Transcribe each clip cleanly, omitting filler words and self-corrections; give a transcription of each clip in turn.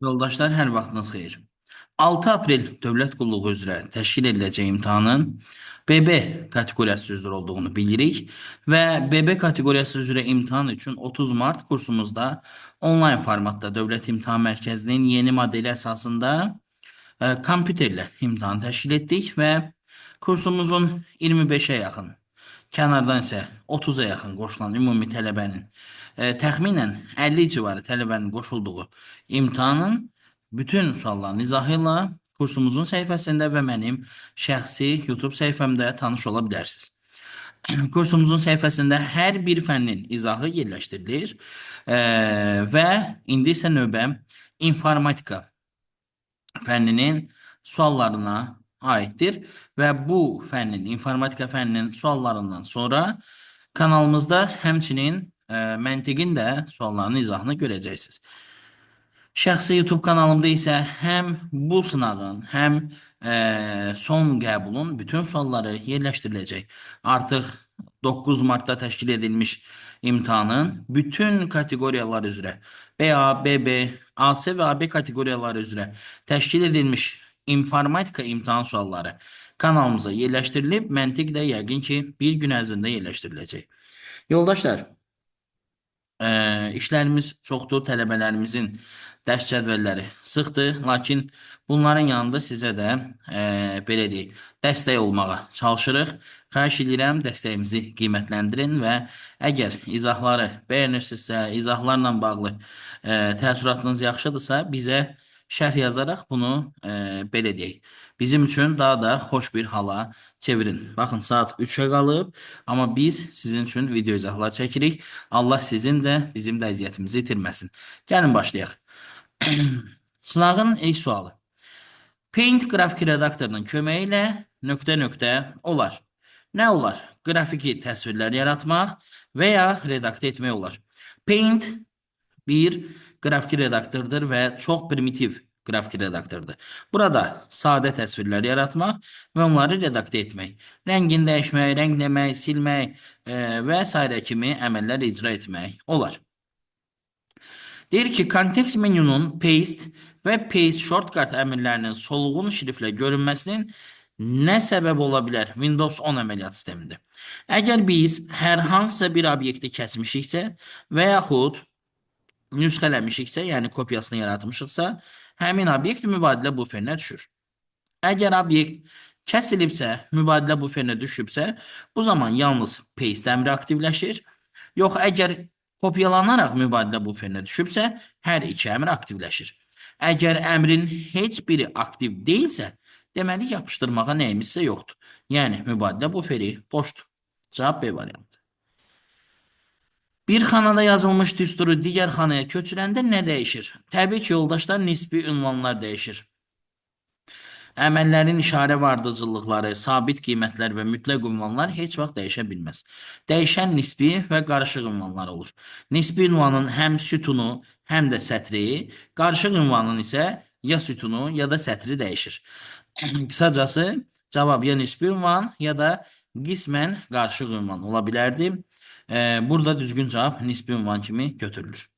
Yoldaşlar, hər vaxtınız xeyir. 6 aprel dövlət qulluğu üzrə təşkil ediləcək imtahanın BB kateqoriyası üzrə olduğunu bilirik və BB kateqoriyası üzrə imtahan üçün 30 mart kursumuzda onlayn formatda Dövlət İmtahan Mərkəzinin yeni modeli əsasında kompüterlə imtahan təşkil etdik və kursumuzun 25-ə yaxın, kənardan isə 30-a yaxın qoşulan ümumi tələbənin, təxminən 50 civarı tələbənin qoşulduğu imtahanın bütün sualların izahı ilə kursumuzun səhifəsində və mənim şəxsi YouTube səhifəmdə tanış ola bilərsiniz. Kursumuzun səhifəsində hər bir fənnin izahı yerləşdirilir. Və indi isə növbə informatika fənninin suallarına aiddir və bu fənnin, informatika fənninin suallarından sonra kanalımızda həmçinin məntiqin də suallarının izahını görəcəksiniz. Şəxsi YouTube kanalımda isə həm bu sınağın, həm son qəbulun bütün sualları yerləşdiriləcək. Artıq 9 Martda təşkil edilmiş imtahanın bütün kateqoriyalar üzrə BA, BB, AS və AB kateqoriyaları üzrə təşkil edilmiş informatika imtahan sualları kanalımıza yerləşdirilib. Məntiq də yəqin ki, bir gün ərzində yerləşdiriləcək. Yoldaşlar, işlərimiz çoxdur, tələbələrimizin dərs cədvəlləri sıxdır, lakin bunların yanında sizə də belə deyək, dəstək olmağa çalışırıq. Xahiş edirəm, dəstəyimizi qiymətləndirin və əgər izahları bəyənirsinizsə, izahlarla bağlı təəssüratınız yaxşıdırsa, bizə şərh yazaraq bunu belə deyək, bizim üçün daha da xoş bir hala çevirin. Baxın, saat 3-ə qalıb, amma biz sizin üçün video izahlar çəkirik. Allah sizin də, bizim də əziyyətimizi itirməsin. Gəlin başlayaq. Sınağın ilk sualı. Paint qrafiki redaktorunun köməyi ilə nöqtə nöqtə olar. Nə olar? Qrafiki təsvirlər yaratmaq və ya redaktə etmək olar. Paint bir qrafiki redaktordur və çox primitiv qrafiki redaktordur. Burada sadə təsvirlər yaratmaq və onları redaktə etmək, rəngini dəyişmək, rəngləmək, silmək və sairə kimi əməllər icra etmək olar. Deyir ki, kontekst menünun paste və paste shortcut əmrlərinin solğun şriftlə görünməsinin nə səbəb ola bilər Windows 10 əməliyyat sistemində? Əgər biz hər hansısa bir obyekti kəsmişiksə və yaxud nüsxələmişiksə, yəni kopyasını yaratmışıqsa, həmin obyekt mübadilə buferinə düşür. Əgər obyekt kəsilibsə, mübadilə buferinə düşübsə, bu zaman yalnız paste əmri aktivləşir. Yox, əgər kopyalanaraq mübadilə buferinə düşübsə, hər iki əmr aktivləşir. Əgər əmrin heç biri aktiv deyilsə, deməli yapışdırmağa nəyimizsə yoxdur. Yəni mübadilə buferi boşdur. Cavab B variantı. Bir xanada yazılmış düsturu digər xanaya köçürəndə nə dəyişir? Təbii ki, yoldaşlar, nisbi ünvanlar dəyişir. Əməllərin işarə vardıcıllıqları, sabit qiymətlər və mütləq ünvanlar heç vaxt dəyişə bilməz. Dəyişən nisbi və qarışıq ünvanlar olur. Nisbi ünvanın həm sütunu, həm də sətri, qarışıq ünvanın isə ya sütunu, ya da sətri dəyişir. Qısacası, cavab ya nisbi ünvan, ya da qismən qarışıq ünvan ola bilərdi. Burada düzgün cavab nisbi ünvan kimi götürülür.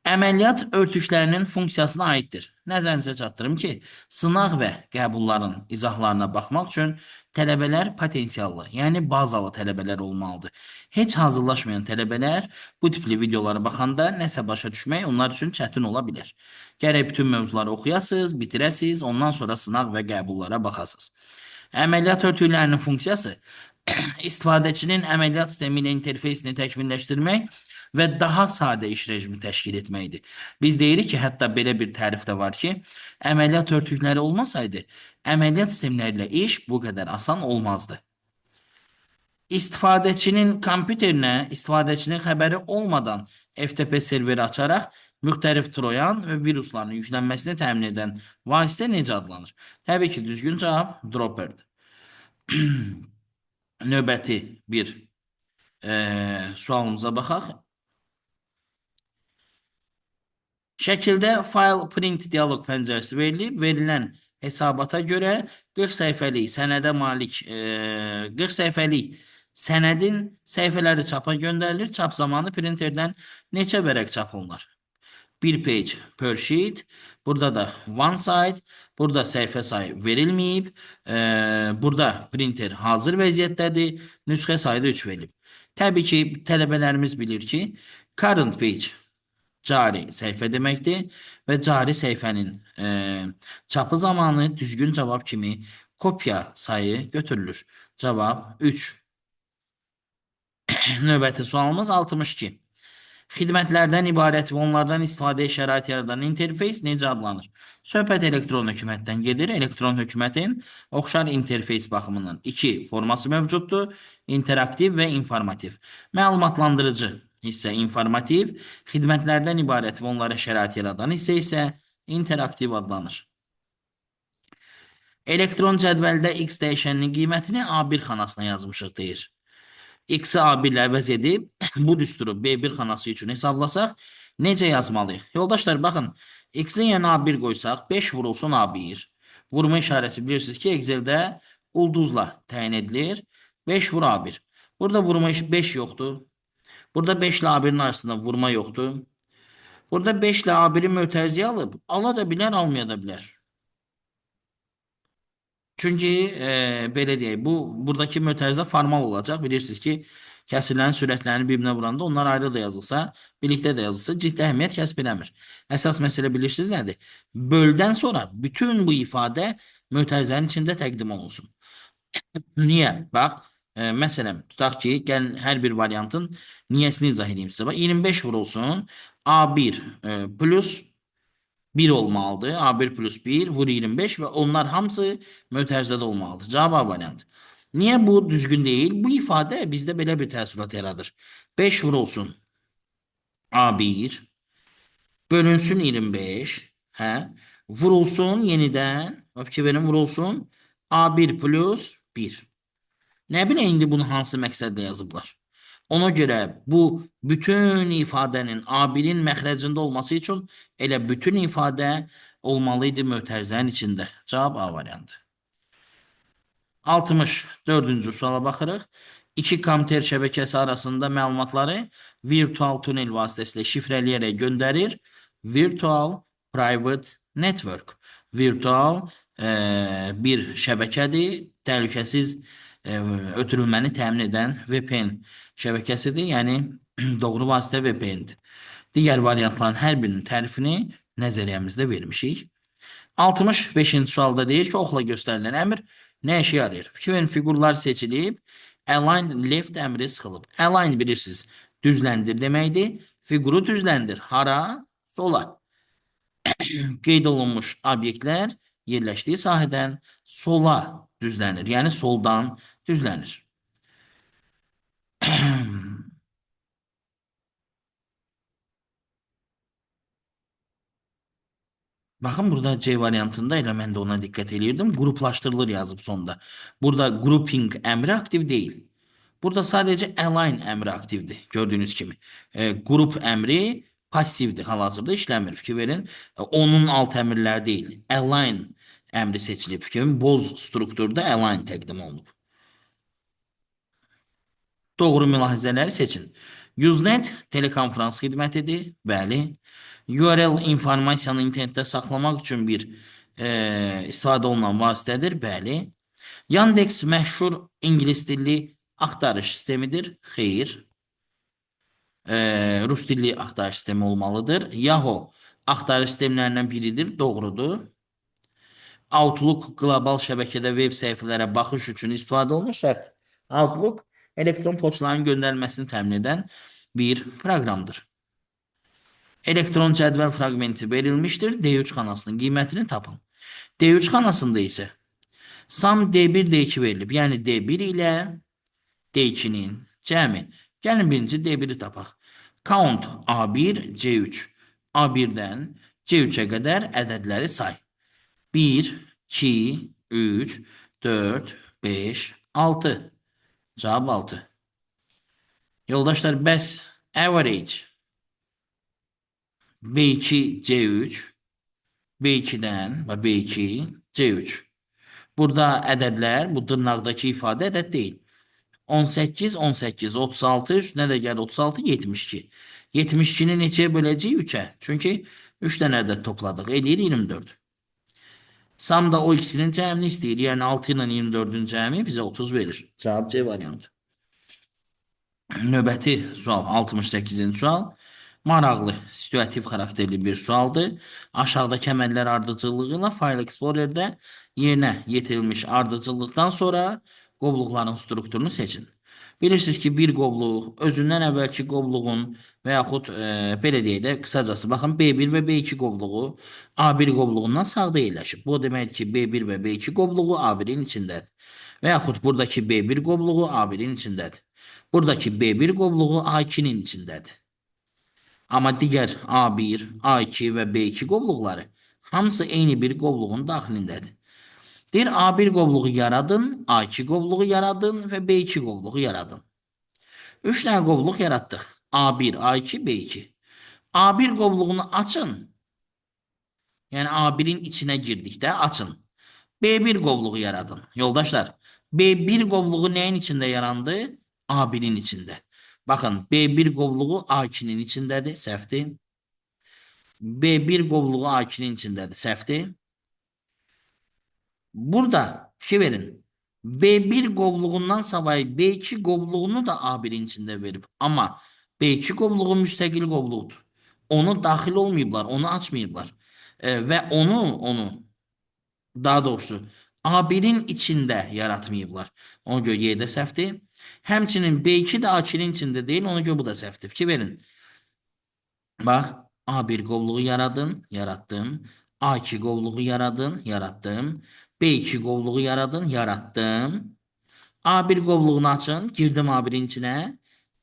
Əməliyyat örtüklərinin funksiyasına aiddir. Nəzərinizə çatdırım ki, sınaq və qəbulların izahlarına baxmaq üçün tələbələr potensiallı, yəni bazalı tələbələr olmalıdır. Heç hazırlaşmayan tələbələr bu tipli videolara baxanda nəsə başa düşmək onlar üçün çətin ola bilər. Gərək bütün mövzuları oxuyasınız, bitirəsiniz, ondan sonra sınaq və qəbullara baxasınız. Əməliyyat örtüklərinin funksiyası istifadəçinin əməliyyat sistemi ilə interfeysini təkmilləşdirmək və daha sadə iş rejimi təşkil etməkdir. Biz deyirik ki, hətta belə bir tərif də var ki, əməliyyat örtükləri olmasaydı, əməliyyat sistemləri ilə iş bu qədər asan olmazdı. İstifadəçinin kompüterinə istifadəçinin xəbəri olmadan FTP serveri açaraq müxtəlif troyan və virusların yüklənməsini təmin edən vasitə necə adlanır? Təbii ki, düzgün cavab dropperdir. Növbəti bir sualımıza baxaq. Şəkildə file print dialog pəncərəsi verilib. Verilən hesabata görə 40 səhifəlik sənədə malik 40 səhifəlik sənədin səhifələri çapa göndərilir. Çap zamanı printerdən neçə vərəq çap olunur? Bir page per sheet. Burada da one side. Burada səhifə sayı verilməyib. Burada printer hazır vəziyyətdədir. Nüsxə sayı da 3 verilib. Təbii ki, tələbələrimiz bilir ki, current page cari səhifə deməkdir və cari səhifənin çapı zamanı düzgün cavab kimi kopya sayı götürülür. Cavab 3. Növbəti sualımız 62. Xidmətlərdən ibarət və onlardan istifadəyə şərait yaradan interfeys necə adlanır? Söhbət elektron hökumətdən gedir. Elektron hökumətin oxşar interfeys baxımından iki forması mövcuddur. İnteraktiv və informativ. Məlumatlandırıcı hissə informativ, xidmətlərdən ibarət və onlara şərait yaradan hissə isə interaktiv adlanır. Elektron cədvəldə X dəyişəninin qiymətini A1 xanasına yazmışıq deyir. X-i A1 ilə əvəz edib bu düsturu B1 xanası üçün hesablasaq necə yazmalıyıq? Yoldaşlar baxın, X-in yerinə A1 qoysaq 5 vurulsun A1. Vurma işarəsi bilirsiniz ki, Excel-də ulduzla təyin edilir. 5 vur A1. Burada vurma 5 yoxdur. Burada 5 ilə A1-in arasında vurma yoxdur. Burada 5 ilə A1-i mötərizəyə alıb, ala da bilər, almaya da bilər. Çünki belə deyək, bu buradakı mötərizə formal olacaq. Bilirsiniz ki, kəsirlərin sürətlərini bir-birinə vuranda onlar ayrı da yazılsa, birlikdə də yazılsa ciddi əhəmiyyət kəsb eləmir. Əsas məsələ bilirsiniz nədir? Böldən sonra bütün bu ifadə mötərizənin içində təqdim olunsun. Niyə? Bax, məsələn, tutaq ki, gəlin hər bir variantın niyəsini izah edeyim sizə. Bax, 25 vurulsun, A1 plus 1 olmalıdır. A1 plus 1 vur 25 və onlar hamısı mötərizədə olmalıdır. Cavab A variantı. Niyə bu düzgün deyil? Bu ifadə bizdə belə bir təəssürat yaradır. 5 vurulsun A1 bölünsün 25, hə? Vurulsun yenidən, fikir verin, vurulsun A1 plus 1. Nə bilim indi bunu hansı məqsədlə yazıblar? Ona görə bu bütün ifadənin A1-in məxrəcində olması üçün elə bütün ifadə olmalı idi mötərizənin içində. Cavab A variantı. 64-cü suala baxırıq. İki kompüter şəbəkəsi arasında məlumatları virtual tunel vasitəsilə şifrələyərək göndərir. Virtual Private Network. Virtual bir şəbəkədir. Təhlükəsiz ötürülməni təmin edən VPN şəbəkəsidir. Yəni doğru vasitə VPN-dir. Digər variantların hər birinin tərifini nəzəriyyəmizdə vermişik. 65-ci sualda deyir ki, oxla göstərilən əmr nə işə yarayır? Fikir verin, fiqurlar seçilib, align left əmri sıxılıb. Align bilirsiniz, düzləndir deməkdir. Fiquru düzləndir. Hara? Sola. Qeyd olunmuş obyektlər yerləşdiyi sahədən sola düzlənir. Yəni soldan düzlənir. Baxın, burada C variantında elə mən də ona diqqət eləyirdim. Qruplaşdırılır yazıb sonda. Burada grouping əmri aktiv deyil. Burada sadəcə align əmri aktivdir. Gördüyünüz kimi. Qrup əmri passivdir. Hal-hazırda işləmir. Fikir verin. Onun alt əmrləri deyil. Align əmri seçilib. Fikir verin. Boz strukturda align təqdim olunub. Doğru mülahizələri seçin. Usenet telekonferans xidmətidir. Bəli. URL informasiyanı internetdə saxlamaq üçün bir istifadə olunan vasitədir. Bəli. Yandex məşhur ingilis dilli axtarış sistemidir. Xeyr. Rus dilli axtarış sistemi olmalıdır. Yahoo axtarış sistemlərindən biridir. Doğrudur. Outlook qlobal şəbəkədə web səhifələrə baxış üçün istifadə olunur. Səhv. Outlook elektron poçtların göndərilməsini təmin edən bir proqramdır. Elektron cədvəl fraqmenti verilmişdir. D3 xanasının qiymətini tapın. D3 xanasında isə sum D1, D2 verilib. Yəni D1 ilə D2-nin cəmi. Gəlin birinci D1-i tapaq. Count A1, C3. A1-dən C3-ə qədər ədədləri say. 1, 2, 3, 4, 5, 6. Cavab 6. Yoldaşlar, bəs average B2, C3, B2-dən, B2, C3. Burada ədədlər, bu dırnaqdakı ifadə ədəd deyil. 18, 18, 36, üstünə də gəlir 36, 72. 72-ni neçəyə böləcəyik? 3-ə. Çünki 3 dənə ədəd topladıq. Eləyir 24. Sam da o ikisinin cəmini istəyir. Yəni 6 ilə 24-ün cəmi bizə 30 verir. Cavab C variantı. Növbəti sual 68-ci sual. Maraqlı, situativ xarakterli bir sualdır. Aşağıdakı əməllər ardıcıllığı ilə File Explorer'də yerinə yetirilmiş ardıcıllıqdan sonra qovluqların strukturunu seçin. Bilirsiniz ki, bir qovluq özündən əvvəlki qovluğun və yaxud belə deyək də qısacası, baxın B1 və B2 qovluğu A1 qovluğundan sağda yerləşib. Bu o deməkdir ki, B1 və B2 qovluğu A1-in içindədir. Və yaxud buradakı B1 qovluğu A1-in içindədir. Buradakı B1 qovluğu A2-nin içindədir. Amma digər A1, A2 və B2 qovluqları hamısı eyni bir qovluğun daxilindədir. Deyir A1 qovluğu yaradın, A2 qovluğu yaradın və B2 qovluğu yaradın. 3 dənə qovluq yaratdıq. A1, A2, B2. A1 qovluğunu açın. Yəni A1-in içinə girdikdə açın. B1 qovluğu yaradın. Yoldaşlar, B1 qovluğu nəyin içində yarandı? A1-in içində. Baxın, B1 qovluğu A2-nin içindədir, səhvdir. B1 qovluğu A2-nin içindədir, səhvdir. Burada fikir verin. B1 qovluğundan savayı B2 qovluğunu da A1-in içində verib. Amma B2 qovluğu müstəqil qovluqdur. Onu daxil olmayıblar, onu açmayıblar. Və onu daha doğrusu A1-in içində yaratmayıblar. Ona görə Y də səhvdir. Həmçinin B2 də A2-nin içində deyil, ona görə bu da səhvdir. Fikir verin. Bax, A1 qovluğu yaradın, yaratdım. A2 qovluğu yaradın, yaratdım. B2 qovluğu yaradın, yaratdım. A1 qovluğunu açın, girdim A1-in içinə.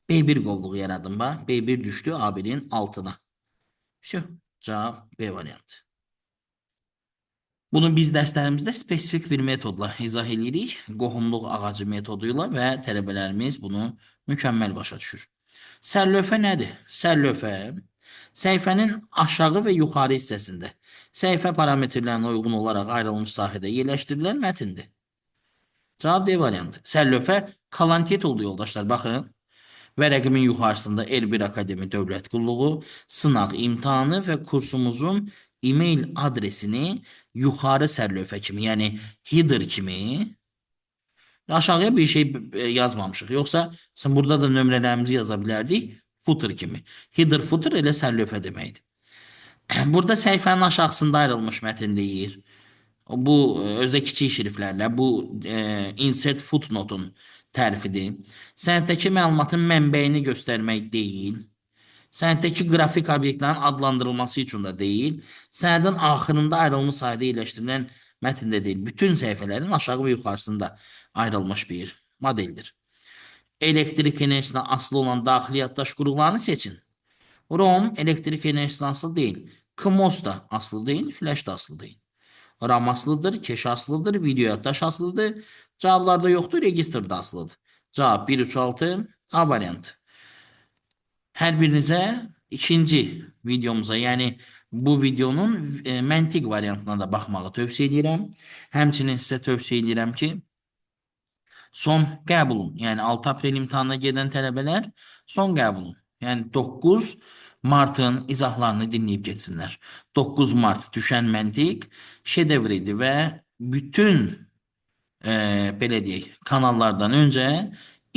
B1 qovluğu yaradım, bax. B1 düşdü A1-in altına. Şu, cavab B variantı. Bunu biz dərslərimizdə spesifik bir metodla izah edirik. Qohumluq ağacı metodu ilə və tələbələrimiz bunu mükəmməl başa düşür. Sərlövhə nədir? Sərlövhə səhifənin aşağı və yuxarı hissəsində səhifə parametrlərinə uyğun olaraq ayrılmış sahədə yerləşdirilən mətindir. Cavab D variantı. Sərlövhə kalantit oldu yoldaşlar. Baxın. Vərəqimin yuxarısında R1 Akademi Dövlət Qulluğu, sınaq imtahanı və kursumuzun e-mail adresini yuxarı sərlövhə kimi, yəni header kimi aşağıya bir şey yazmamışıq. Yoxsa burada da nömrələrimizi yaza bilərdik. Footer kimi. Header, footer elə sərlövhə deməkdir. Burada səhifənin aşağısında ayrılmış mətin deyir. Bu özdə kiçik şriftlərlə bu insert footnote-un tərifidir. Sənəddəki məlumatın mənbəyini göstərmək deyil. Sənəddəki qrafik obyektlərin adlandırılması üçün də deyil. Sənədin axırında ayrılmış sayda yerləşdirilən mətndə deyil. Bütün səhifələrin aşağı və yuxarısında ayrılmış bir modeldir. Elektrik enerjisinə asılı olan daxili yaddaş qurğularını seçin. ROM elektrik enerjisinə asılı deyil. CMOS da asılı deyil, flash da asılı deyil. RAM asılıdır, keş asılıdır, video yaddaş asılıdır. Cavablarda yoxdur, registr da asılıdır. Cavab 1, 3, 6, A variantı. Hər birinizə ikinci videomuza, yəni bu videonun məntiq variantına da baxmağı tövsiyə edirəm. Həmçinin sizə tövsiyə edirəm ki, son qəbulun, yəni 6 aprel imtahanına gedən tələbələr son qəbulun, yəni 9 Martın izahlarını dinləyib getsinlər. 9 Mart düşən məntiq şedevr idi və bütün belə deyək, kanallardan öncə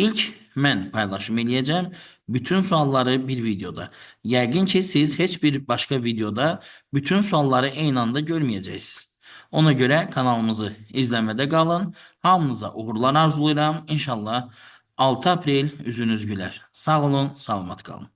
ilk mən paylaşım eləyəcəm bütün sualları bir videoda. Yəqin ki, siz heç bir başqa videoda bütün sualları eyni anda görməyəcəksiniz. Ona görə kanalımızı izləmədə qalın. Hamınıza uğurlar arzulayıram. İnşallah 6 aprel üzünüz gülər. Sağ olun, salamat qalın.